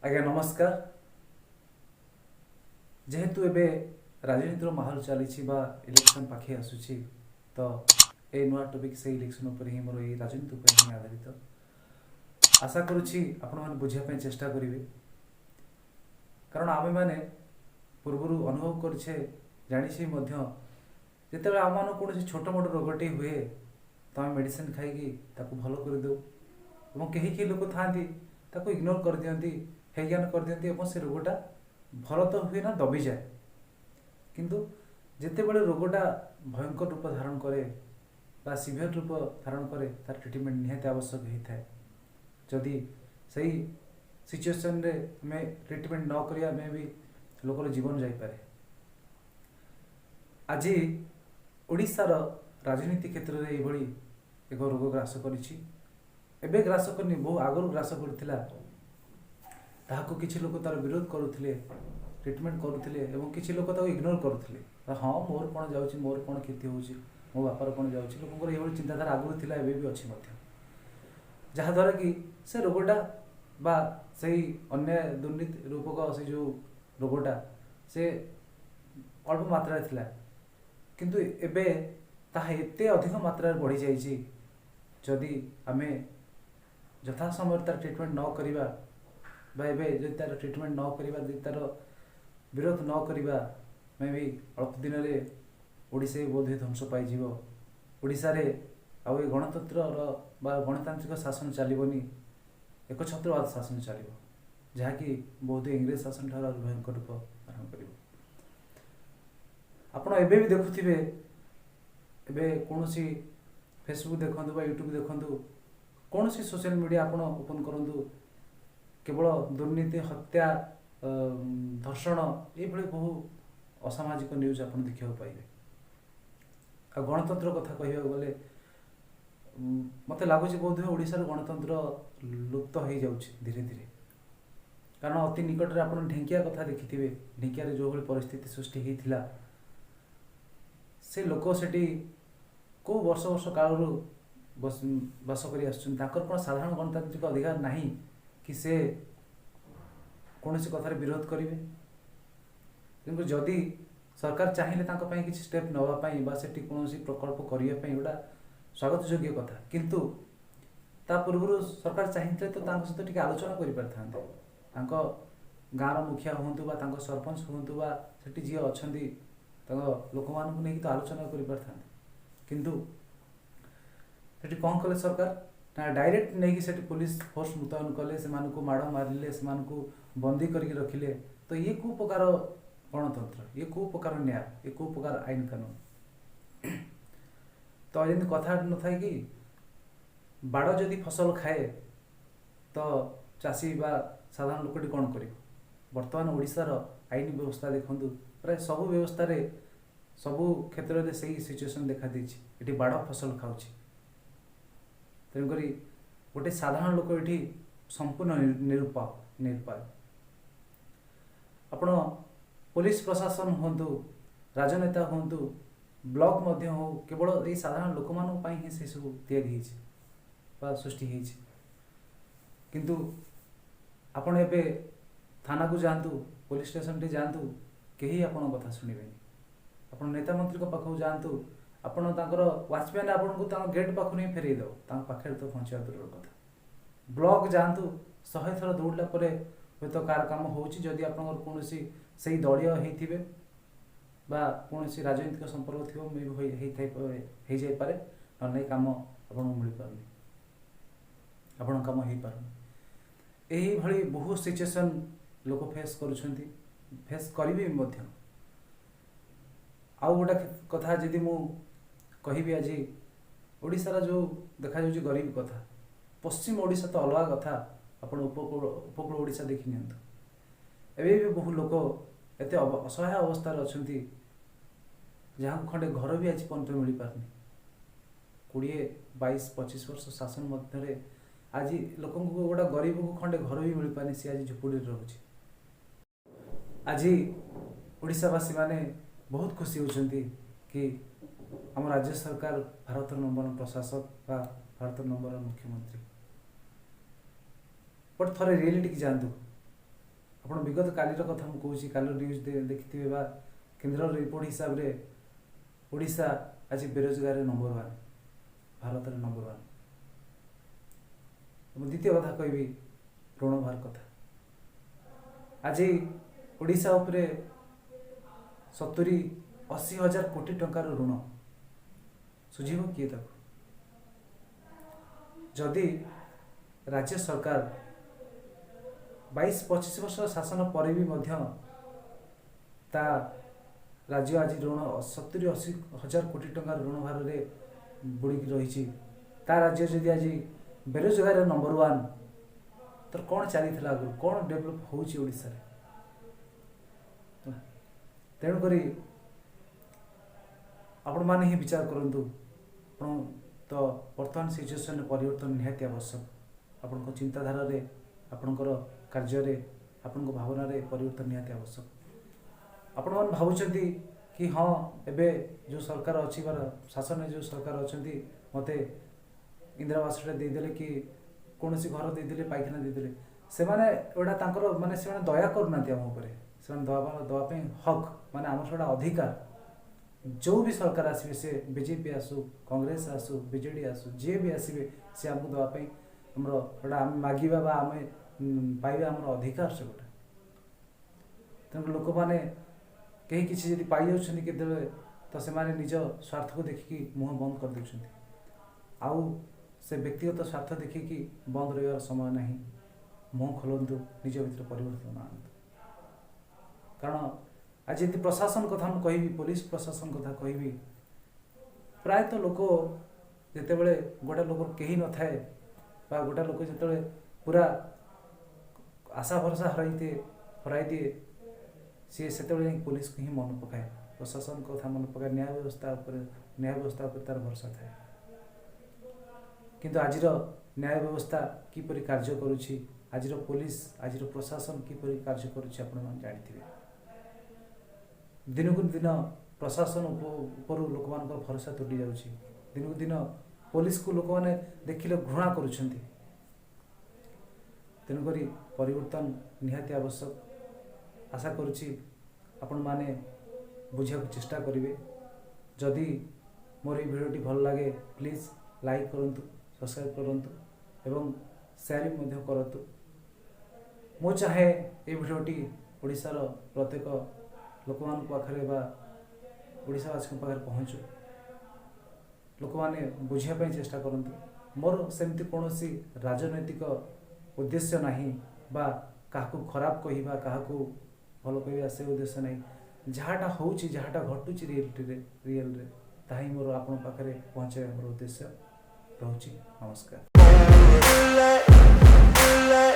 ଆଜ୍ଞା ନମସ୍କାର। ଯେହେତୁ ଏବେ ରାଜନୀତିର ମାହୋଲ ଚାଲିଛି ବା ଇଲେକ୍ସନ୍ ପାଖେଇ ଆସୁଛି, ତ ଏ ନୂଆ ଟପିକ୍ ସେଇ ଇଲେକ୍ସନ୍ ଉପରେ ହିଁ, ମୋର ଏଇ ରାଜନୀତି ଉପରେ ହିଁ ଆଧାରିତ। ଆଶା କରୁଛି ଆପଣମାନେ ବୁଝିବା ପାଇଁ ଚେଷ୍ଟା କରିବେ, କାରଣ ଆମେମାନେ ପୂର୍ବରୁ ଅନୁଭବ କରିଛେ, ଜାଣିଛେ ମଧ୍ୟ। ଯେତେବେଳେ ଆମମାନଙ୍କୁ କୌଣସି ଛୋଟ ମୋଟ ରୋଗଟି ହୁଏ, ତ ଆମେ ମେଡ଼ିସିନ ଖାଇକି ତାକୁ ଭଲ କରିଦେଉ ଏବଂ କେହି କେହି ଲୋକ ଥାଆନ୍ତି, ତାକୁ ଇଗ୍ନୋର କରିଦିଅନ୍ତି, ହେୟଜ୍ଞାନ କରିଦିଅନ୍ତି ଏବଂ ସେ ରୋଗଟା ଭଲ ତ ହୁଏ ନା, ଦବିଯାଏ। କିନ୍ତୁ ଯେତେବେଳେ ରୋଗଟା ଭୟଙ୍କର ରୂପ ଧାରଣ କରେ ବା ସିଭିୟର ରୂପ ଧାରଣ କରେ, ତାର ଟ୍ରିଟମେଣ୍ଟ ନିହାତି ଆବଶ୍ୟକ ହେଇଥାଏ। ଯଦି ସେଇ ସିଚୁଏସନରେ ଆମେ ଟ୍ରିଟମେଣ୍ଟ ନ କରିବା, ମେ ବି ଲୋକର ଜୀବନ ଯାଇପାରେ। ଆଜି ଓଡ଼ିଶାର ରାଜନୀତି କ୍ଷେତ୍ରରେ ଏଇଭଳି ଏକ ରୋଗ ଗ୍ରାସ କରିଛି। ଏବେ ଗ୍ରାସ କରିନି, ବହୁ ଆଗରୁ ଗ୍ରାସ କରିଥିଲା। ତାହାକୁ କିଛି ଲୋକ ତାର ବିରୋଧ କରୁଥିଲେ, ଟ୍ରିଟମେଣ୍ଟ କରୁଥିଲେ ଏବଂ କିଛି ଲୋକ ତାକୁ ଇଗ୍ନୋର କରୁଥିଲେ। ହଁ, ମୋର କ'ଣ ଯାଉଛି, ମୋର କ'ଣ କ୍ଷତି ହେଉଛି, ମୋ ବାପାର କ'ଣ ଯାଉଛି? ଲୋକଙ୍କର ଏଇଭଳି ଚିନ୍ତାଧାରା ଆଗରୁ ଥିଲା, ଏବେ ବି ଅଛି ମଧ୍ୟ, ଯାହାଦ୍ୱାରା କି ସେ ରୋଗଟା ବା ସେଇ ଅନ୍ୟାୟ ଦୁର୍ନୀତି ରୂପକ ସେ ଯେଉଁ ରୋଗଟା, ସେ ଅଳ୍ପ ମାତ୍ରାରେ ଥିଲା। କିନ୍ତୁ ଏବେ ତାହା ଏତେ ଅଧିକ ମାତ୍ରାରେ ବଢ଼ିଯାଇଛି, ଯଦି ଆମେ ଯଥା ସମୟରେ ତାର ଟ୍ରିଟମେଣ୍ଟ ନ କରିବା ବା ଏବେ ଯଦି ତାର ଟ୍ରିଟମେଣ୍ଟ ନ କରିବା, ଯଦି ତାର ବିରୋଧ ନ କରିବା, ମେ ବି ଅଳ୍ପ ଦିନରେ ଓଡ଼ିଶା ବି ବୋଧହୁଏ ଧ୍ୱଂସ ପାଇଯିବ। ଓଡ଼ିଶାରେ ଆଉ ଏ ଗଣତନ୍ତ୍ରର ବା ଗଣତାନ୍ତ୍ରିକ ଶାସନ ଚାଲିବନି, ଏକଛତ୍ରବାଦ ଶାସନ ଚାଲିବ, ଯାହାକି ବୋଧହୁଏ ଇଂରେଜ ଶାସନ ଠାରୁ ଆହୁରି ଭୟଙ୍କର ରୂପ ଧାରଣ କରିବ। ଆପଣ ଏବେ ବି ଦେଖୁଥିବେ, ଏବେ କୌଣସି ଫେସବୁକ୍ ଦେଖନ୍ତୁ ବା ୟୁଟ୍ୟୁବ୍ ଦେଖନ୍ତୁ, କୌଣସି ସୋସିଆଲ ମିଡ଼ିଆ ଆପଣ ଓପନ୍ କରନ୍ତୁ, କେବଳ ଦୁର୍ନୀତି, ହତ୍ୟା, ଧର୍ଷଣ, ଏଇଭଳି ବହୁ ଅସାମାଜିକ ନ୍ୟୁଜ୍ ଆପଣ ଦେଖିବାକୁ ପାଇବେ। ଆଉ ଗଣତନ୍ତ୍ର କଥା କହିବାକୁ ଗଲେ, ମୋତେ ଲାଗୁଛି ବୋଧହୁଏ ଓଡ଼ିଶାର ଗଣତନ୍ତ୍ର ଲୁପ୍ତ ହେଇଯାଉଛି ଧୀରେ ଧୀରେ। କାରଣ ଅତି ନିକଟରେ ଆପଣ ଢିଙ୍କିଆ କଥା ଦେଖିଥିବେ। ଢିଙ୍କିଆରେ ଯେଉଁଭଳି ପରିସ୍ଥିତି ସୃଷ୍ଟି ହେଇଥିଲା, ସେ ଲୋକ ସେଠି କେଉଁ ବର୍ଷ ବର୍ଷ କାଳରୁ ବାସ କରି ଆସୁଛନ୍ତି। ତାଙ୍କର କ'ଣ ସାଧାରଣ ଗଣତାନ୍ତ୍ରିକ ଅଧିକାର ନାହିଁ କି ସେ କୌଣସି କଥାରେ ବିରୋଧ କରିବେ? କିନ୍ତୁ ଯଦି ସରକାର ଚାହିଁଲେ ତାଙ୍କ ପାଇଁ କିଛି ଷ୍ଟେପ୍ ନେବା ପାଇଁ ବା ସେଠି କୌଣସି ପ୍ରକଳ୍ପ କରିବା ପାଇଁ, ଗୋଟା ସ୍ୱାଗତ ଯୋଗ୍ୟ କଥା। କିନ୍ତୁ ତା ପୂର୍ବରୁ ସରକାର ଚାହିଁଥିଲେ ତ ତାଙ୍କ ସହିତ ଟିକେ ଆଲୋଚନା କରିପାରିଥାନ୍ତେ। ତାଙ୍କ ଗାଁର ମୁଖିଆ ହୁଅନ୍ତୁ ବା ତାଙ୍କ ସରପଞ୍ଚ ହୁଅନ୍ତୁ ବା ସେଠି ଯିଏ ଅଛନ୍ତି, ତାଙ୍କ ଲୋକମାନଙ୍କୁ ନେଇକି ତ ଆଲୋଚନା କରିପାରିଥାନ୍ତେ। କିନ୍ତୁ ସେଠି କ'ଣ କଲେ ସରକାର ନା, ଡାଇରେକ୍ଟ ନେଇକି ସେଠି ପୋଲିସ ଫୋର୍ସ ମୁତୟନ କଲେ, ସେମାନଙ୍କୁ ମାଡ଼ ମାରିଲେ, ସେମାନଙ୍କୁ ବନ୍ଦୀ କରିକି ରଖିଲେ। ତ ଇଏ କେଉଁ ପ୍ରକାର ଗଣତନ୍ତ୍ର? ଇଏ କେଉଁ ପ୍ରକାର ନ୍ୟାୟ? ଇଏ କେଉଁ ପ୍ରକାର ଆଇନ କାନୁନ? ତ ଯେମିତି କଥା ନଥାଏ କି, ବାଡ଼ ଯଦି ଫସଲ ଖାଏ, ତ ଚାଷୀ ବା ସାଧାରଣ ଲୋକଟି କ'ଣ କରିବ? ବର୍ତ୍ତମାନ ଓଡ଼ିଶାର ଆଇନ ବ୍ୟବସ୍ଥା ଦେଖନ୍ତୁ, ପ୍ରାୟ ସବୁ ବ୍ୟବସ୍ଥାରେ, ସବୁ କ୍ଷେତ୍ରରେ ସେଇ ସିଚୁଏସନ୍ ଦେଖାଦେଇଛି। ଏଠି ବାଡ଼ ଫସଲ ଖାଉଛି। ତେଣୁକରି ଗୋଟେ ସାଧାରଣ ଲୋକ ଏଠି ସମ୍ପୂର୍ଣ୍ଣ ନିରୁପାୟ। ଆପଣ ପୋଲିସ ପ୍ରଶାସନ ହୁଅନ୍ତୁ, ରାଜନେତା ହୁଅନ୍ତୁ, ବ୍ଲକ ମଧ୍ୟ ହଉ, କେବଳ ଏଇ ସାଧାରଣ ଲୋକମାନଙ୍କ ପାଇଁ ହିଁ ସେସବୁ ତିଆରି ହେଇଛି ବା ସୃଷ୍ଟି ହେଇଛି। କିନ୍ତୁ ଆପଣ ଏବେ ଥାନାକୁ ଯାଆନ୍ତୁ, ପୋଲିସ ଷ୍ଟେସନଠି ଯାଆନ୍ତୁ, କେହି ଆପଣଙ୍କ କଥା ଶୁଣିବେନି। ଆପଣ ନେତା ମନ୍ତ୍ରୀଙ୍କ ପାଖକୁ ଯାଆନ୍ତୁ, ଆପଣ ତାଙ୍କର ୱାଚମ୍ୟାନ୍ ଆପଣଙ୍କୁ ତାଙ୍କ ଗେଟ୍ ପାଖରୁ ହିଁ ଫେରେଇ ଦେବ, ତାଙ୍କ ପାଖରେ ତ ପହଞ୍ଚିବା ଦୂରର କଥା। ବ୍ଲକ ଯାଆନ୍ତୁ, 100 ଥର ଦୌଡ଼ିଲା ପରେ ହୁଏତ କାହାର କାମ ହେଉଛି, ଯଦି ଆପଣଙ୍କର କୌଣସି ସେଇ ଦଳୀୟ ହେଇଥିବେ ବା କୌଣସି ରାଜନୈତିକ ସମ୍ପର୍କ ଥିବ, ମେ ବି ହେଇଥାଇ ହେଇଯାଇପାରେ। ନହେଲେ ନାହିଁ, କାମ ଆପଣଙ୍କୁ ମିଳିପାରୁନି, ଆପଣଙ୍କ କାମ ହେଇପାରୁନି। ଏହିଭଳି ବହୁ ସିଚୁଏସନ୍ ଲୋକ ଫେସ୍ କରୁଛନ୍ତି, ଫେସ୍ କରିବେ ବି ମଧ୍ୟ। ଆଉ ଗୋଟେ କଥା ଯଦି ମୁଁ କହିବି, ଆଜି ଓଡ଼ିଶାର ଯେଉଁ ଦେଖାଯାଉଛି ଗରିବ କଥା, ପଶ୍ଚିମ ଓଡ଼ିଶା ତ ଅଲଗା କଥା, ଆପଣ ଉପକୂଳ ଓଡ଼ିଶା ଦେଖି ନିଅନ୍ତୁ। ଏବେ ବି ବହୁ ଲୋକ ଏତେ ଅସହାୟ ଅବସ୍ଥାରେ ଅଛନ୍ତି, ଯାହାକୁ ଖଣ୍ଡେ ଘର ବି ଆଜି ପର୍ଯ୍ୟନ୍ତ ମିଳିପାରୁନି। 20, 22, 25 ବର୍ଷ ଶାସନ ମଧ୍ୟରେ ଆଜି ଲୋକଙ୍କୁ, ଗୋଟେ ଗରିବକୁ ଖଣ୍ଡେ ଘର ବି ମିଳିପାରୁନି। ସେ ଆଜି ଝୁପୁଡ଼ିରେ ରହୁଛି। ଆଜି ଓଡ଼ିଶାବାସୀମାନେ ବହୁତ ଖୁସି ହେଉଛନ୍ତି କି ଆମ ରାଜ୍ୟ ସରକାର ଭାରତର ନମ୍ବର ପ୍ରଶାସକ ବା ଭାରତର ନମ୍ବର ମୁଖ୍ୟମନ୍ତ୍ରୀ। ବଟ୍ ଥରେ ରିଏଲିଟିକି ଯାଆନ୍ତୁ। ଆପଣ ବିଗତ କାଲିର କଥା ମୁଁ କହୁଛି, କାଲିର ନ୍ୟୁଜ୍ ଦେଖିଥିବେ ବା କେନ୍ଦ୍ରର ରିପୋର୍ଟ ହିସାବରେ ଓଡ଼ିଶା ଆଜି ବେରୋଜଗାରରେ ନମ୍ବର 1, ଭାରତରେ ନମ୍ବର 1। ମୁଁ ଦ୍ୱିତୀୟ କଥା କହିବି ଋଣଭାର କଥା। ଆଜି ଓଡ଼ିଶା ଉପରେ 70-80 ହଜାର କୋଟି ଟଙ୍କାର ଋଣ, ସୁଝିବ କିଏ ତାକୁ? ଯଦି ରାଜ୍ୟ ସରକାର 22-25 ବର୍ଷ ଶାସନ ପରେ ବି ମଧ୍ୟ ତା ରାଜ୍ୟ ଆଜି ଋଣ 70-80 ହଜାର କୋଟି ଟଙ୍କାର ଋଣ ଭାରରେ ବୁଡ଼ିକି ରହିଛି, ତା ରାଜ୍ୟ ଯଦି ଆଜି ବେରୋଜଗାରରେ ନମ୍ବର 1, ତ କ'ଣ ଚାଲିଥିଲା ଆଗରୁ? କ'ଣ ଡେଭଲପ୍ ହେଉଛି ଓଡ଼ିଶାରେ? ତେଣୁକରି ଆପଣମାନେ ହିଁ ବିଚାର କରନ୍ତୁ। ଆପଣ ତ ବର୍ତ୍ତମାନ ସିଚୁଏସନରେ ପରିବର୍ତ୍ତନ ନିହାତି ଆବଶ୍ୟକ। ଆପଣଙ୍କ ଚିନ୍ତାଧାରାରେ, ଆପଣଙ୍କର କାର୍ଯ୍ୟରେ, ଆପଣଙ୍କ ଭାବନାରେ ପରିବର୍ତ୍ତନ ନିହାତି ଆବଶ୍ୟକ। ଆପଣମାନେ ଭାବୁଛନ୍ତି କି ହଁ, ଏବେ ଯେଉଁ ସରକାର ଅଛି ବା ଶାସନରେ ଯେଉଁ ସରକାର ଅଛନ୍ତି, ମୋତେ ଇନ୍ଦିରା ଆବାସଟା ଦେଇଦେଲେ କି କୌଣସି ଘର ଦେଇଦେଲେ, ପାଇଖାନା ଦେଇଦେଲେ, ସେମାନେ ଏଇଟା ତାଙ୍କର ମାନେ ସେମାନେ ଦୟା କରୁନାହାନ୍ତି ଆମ ଉପରେ। ସେମାନେ ଦେବା ପାଇଁ ହକ୍, ମାନେ ଆମର ସେଟା ଅଧିକାର। ଯେଉଁ ବି ସରକାର ଆସିବେ, ସେ ବିଜେପି ଆସୁ, କଂଗ୍ରେସ ଆସୁ, ବିଜେଡ଼ି ଆସୁ, ଯିଏ ବି ଆସିବେ, ସେ ଆମକୁ ଦେବା ପାଇଁ ଆମର ଏଇଟା ଆମେ ମାଗିବା ବା ଆମେ ପାଇବା ଆମର ଅଧିକାର ସେଗୁଟା। ତେଣୁ ଲୋକମାନେ କେହି କିଛି ଯଦି ପାଇଯାଉଛନ୍ତି କେତେବେଳେ, ତ ସେମାନେ ନିଜ ସ୍ୱାର୍ଥକୁ ଦେଖିକି ମୁହଁ ବନ୍ଦ କରିଦେଉଛନ୍ତି। ଆଉ ସେ ବ୍ୟକ୍ତିଗତ ସ୍ୱାର୍ଥ ଦେଖିକି ବନ୍ଦ ରହିବାର ସମୟ ନାହିଁ। ମୁହଁ ଖୋଲନ୍ତୁ, ନିଜ ଭିତରେ ପରିବର୍ତ୍ତନ ଆଣନ୍ତୁ। କାରଣ ଆଜି ଯଦି ପ୍ରଶାସନ କଥା ମୁଁ କହିବି, ପୋଲିସ ପ୍ରଶାସନ କଥା କହିବି, ପ୍ରାୟତଃ ଲୋକ ଯେତେବେଳେ ଗୋଟେ ଲୋକର କେହି ନଥାଏ ବା ଗୋଟେ ଲୋକ ଯେତେବେଳେ ପୁରା ଆଶା ଭରସା ହରାଇ ଦିଏ, ସିଏ ସେତେବେଳେ ଯାଇକି ପୋଲିସକୁ ହିଁ ମନେ ପକାଏ, ପ୍ରଶାସନ କଥା ମନେ ପକାଏ, ନ୍ୟାୟ ବ୍ୟବସ୍ଥା ଉପରେ ତାର ଭରସା ଥାଏ। କିନ୍ତୁ ଆଜିର ନ୍ୟାୟ ବ୍ୟବସ୍ଥା କିପରି କାର୍ଯ୍ୟ କରୁଛି, ଆଜିର ପୋଲିସ, ଆଜିର ପ୍ରଶାସନ କିପରି କାର୍ଯ୍ୟ କରୁଛି, ଆପଣମାନେ ଜାଣିଥିବେ। ଦିନକୁ ଦିନ ପ୍ରଶାସନ ଉପରୁ ଲୋକମାନଙ୍କର ଭରସା ତୁଟି ଯାଉଛି। ଦିନକୁ ଦିନ ପୋଲିସକୁ ଲୋକମାନେ ଦେଖିଲେ ଘୃଣା କରୁଛନ୍ତି। ତେଣୁକରି ପରିବର୍ତ୍ତନ ନିହାତି ଆବଶ୍ୟକ। ଆଶା କରୁଛି ଆପଣମାନେ ବୁଝିବାକୁ ଚେଷ୍ଟା କରିବେ। ଯଦି ମୋର ଏଇ ଭିଡ଼ିଓଟି ଭଲ ଲାଗେ, ପ୍ଲିଜ୍ ଲାଇକ୍ କରନ୍ତୁ, ସବସ୍କ୍ରାଇବ୍ କରନ୍ତୁ ଏବଂ ସେୟାର ମଧ୍ୟ କରନ୍ତୁ। ମୁଁ ଚାହେଁ ଏଇ ଭିଡ଼ିଓଟି ଓଡ଼ିଶାର ପ୍ରତ୍ୟେକ ଲୋକମାନଙ୍କ ପାଖରେ ବା ଓଡ଼ିଶାବାସୀଙ୍କ ପାଖରେ ପହଞ୍ଚୁ, ଲୋକମାନେ ବୁଝିବା ପାଇଁ ଚେଷ୍ଟା କରନ୍ତୁ। ମୋର ସେମିତି କୌଣସି ରାଜନୈତିକ ଉଦ୍ଦେଶ୍ୟ ନାହିଁ ବା କାହାକୁ ଖରାପ କହିବା, କାହାକୁ ଭଲ କହିବା, ସେ ଉଦ୍ଦେଶ୍ୟ ନାହିଁ। ଯାହାଟା ହେଉଛି, ଯାହାଟା ଘଟୁଛି ରିଏଲିଟିରେ, ରିଏଲରେ, ତାହା ହିଁ ମୋର ଆପଣଙ୍କ ପାଖରେ ପହଞ୍ଚାଇବା ମୋର ଉଦ୍ଦେଶ୍ୟ ରହୁଛି। ନମସ୍କାର। Let